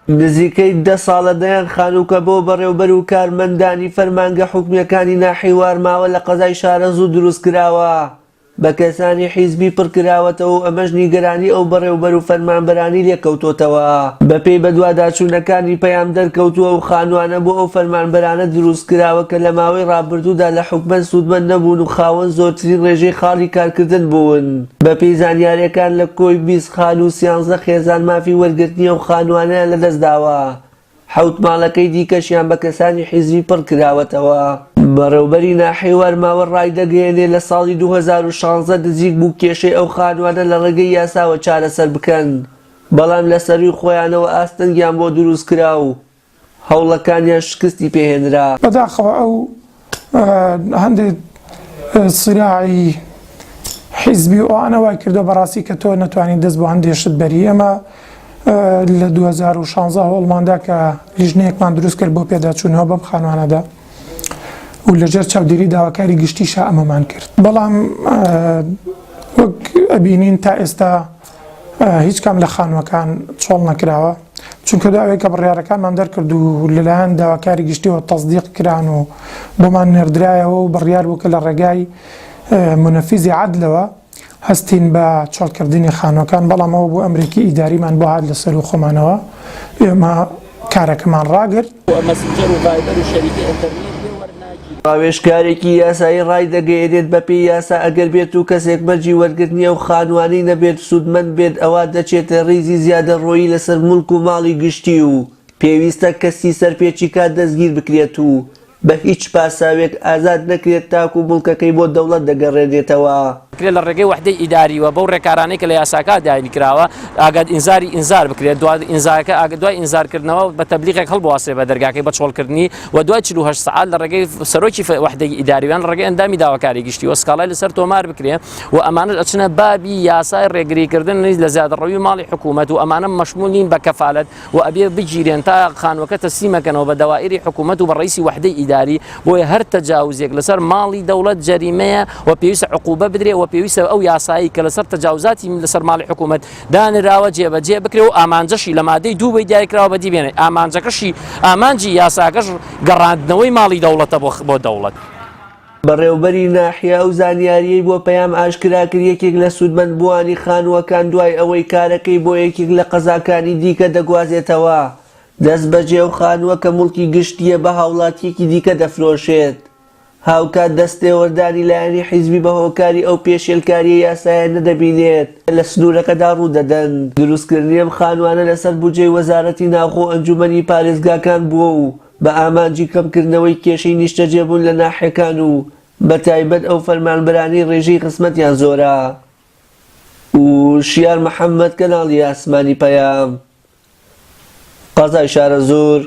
نزیکەی دە ساڵە دەیان خانووکە بۆ بەڕێوبەر و کارمەندانی فەرمانگە حکومییەکانی ناحیەی وارماوە لە قەزای شارەزوور دروستکراوە، بە کەسانی حیزبی پڕکراوەتەوە و ئەمەش نیگەرانی ئەو بەڕێوبەر و فەرمانبەرانی لێکەوتۆتەوە. بەپێی بەدواداچوونەکانی پەیام دەرکەوتووە ئەو خانووانە بۆ ئەو فەرمانبەرانە دروستکراوە کە لە ماوەی ڕابردوودا لە حکومەت سوودمەند نەبوون و خاوەن زۆرترین ڕێژەی خاڵی کارکردن بوون. بەپێی زانیارییەکان لە کۆی 20 خانوو سیانزە خێزان مافی وەرگرتنی ئەو خانووانەیان لەدەستداوە، حەوت ماڵەکەی دیکەشیان بە کەسانی حیزبی پڕکراوەتەوە. بەڕێوبەری ناحیەی وارماوە ڕایدەگەیەنێ لە ساڵی 2016 نزیک بوو کێشەی ئەو خانووانە لە ڕێگەی یاساوە چارەسەر بکەن، بەڵام لە سەرووی خۆیانەوە ئاستەنگیان بۆ دروستکرا و هەوڵەکانیان شکستی پێهێنرا. بەداخەوە ئەو هەندێک سیراعی حیزبی و ئەوانە وای کردووە بەڕاستی کە تۆ نەتوانی دەست بۆ هەندێ شت بەری. ئێمە لە 2016 هەوڵماندا کە لیژنەیەکمان دروست کرد بۆ پێداچوونەوە بەم خانوانەدا و لەژێر چاودێری داواکاری گشتیشا ئەمەمان کرد، بەڵام وەک ئەبینین تا ئێستا هیچ کام لە خانووەکان چۆڵ نەکراوە، چونکە دوای ئەوەی کە بڕیارەکانمان دەرکرد و لەلایەن داواکاری گشتیەوە تەسدیق کران و بۆمان نێردرایەوە و بڕیار بوو کە لە ڕێگای مونەفیزی عەدلەوە هەستین بە چۆڵکردنی خانووەکان، بەڵام ئەوە بوو ئەمرێکی ئیداریمان بۆ هات لەسەروو خۆمانەوە، ئێمە کارەکەمان ڕاگرت. مەسنجەر و ڤایبەر و شەریکەی ئەنتەرنێت لێ وەرناگیرێت. ڕاوێژکارێکی یاسایی ڕایدەگەیەنێت، بەپێی یاسا ئەگەر بێت و کەسێک مەرجی وەرگرتنی ئەو خانووانەی نەبێت سوودمەند بێت ئەوا دەچێتە ڕیزی زیادەڕۆیی لەسەر موڵک و ماڵی گشتی و پێویستە کەسی سەرپێچیکار دەستگیر بکرێت و بە هیچ پاساوێک ئازاد نەکرێت تاکو موڵکەکەی بۆ دەوڵەت دەگەڕێنێتەوە. بکرێت لە ڕێگەی وەحدەی ئیداریوە بەو ڕێکارانەی کە لە یاساکە دیاری کراوە ئاگاد ئینزاری ئینزار بکرێت دوا ئینزارەکە ئاگە دوای ئینزارکردنەوە بە تەبلیغێک هەڵبواسرێ بە دەرگاکەی بە چۆڵکردنی و دوای 48 سەعات لە ڕێگەی سەرۆکی وەحدەی ئیداریوان لە ڕێگەی ئەندامی داواکاری گشتی و سکاڵای لەسەر تۆمار بکرێ و ئەمانەش ئەچنە بابی یاسای ڕێگریکردن لە زیادەڕەوی ماڵی حکوومەت و ئەمانە مەشمول نین بە کەفالەت و ئەبێ بگیرێن تا خانوەکە تەسلیمەکەنەوە بە دەوائیری حکوومەت و بە ڕئیسی وەحدەی ئیداری بۆیە هەر تەجاوزێک لەسەر ماڵی دەوڵەت جەریمەیە و پێویستە عقوبە بدرێ و پێویستە ئەو یاسایی کە لەسەر تەجاوزاتی لەسەر ماڵی حکوومەت دانراوە جێبەجێ بکرێ و ئامانجەشی لە مادەی دوو بەی دیاریکراوە بەدی بێنێ ئامانجەکەشی ئامانجی یاساکەش گەڕاندنەوەی ماڵی دەوڵەتە بۆ دەوڵەت. بەڕێوبەری ناحیە ئەو زانیارییەی بۆ پەیام ئاشکرا کرد، یەکێک لە سوودمەندبووانی خانووەکان دوای ئەوەی کارەکەی بۆ یەکێک لە قەزاکانی دیکە دەگوازێتەوە، دەستبەجێ ئەو خانووە کە موڵکی گشتییە بە هاوڵاتییەکی دیکە دەفرۆشێت. هاوکات دەستێوەردانی لایەنی حیزبی بە هۆکاری ئەو پێشێلکارییە یاسایانە دەبینێت کە لە سنوورەکەدا ڕوودەدەن. دروستکردنی ئەم خانووانە لەسەر بودجەی وەزارەتی ناوخۆ و ئەنجوومەنی پارێزگاکان بووە و بە ئامانجی کەمکردنەوەی کێشەی نیشتەجێبوون لە ناحیەکان و بەتایبەت ئەو فەرمانبەرانەی ڕێژەی خزمەتیان زۆرە. وشیار محەمەد، کەناڵی ئاسمانی پەیام، قەزای شارەزوور.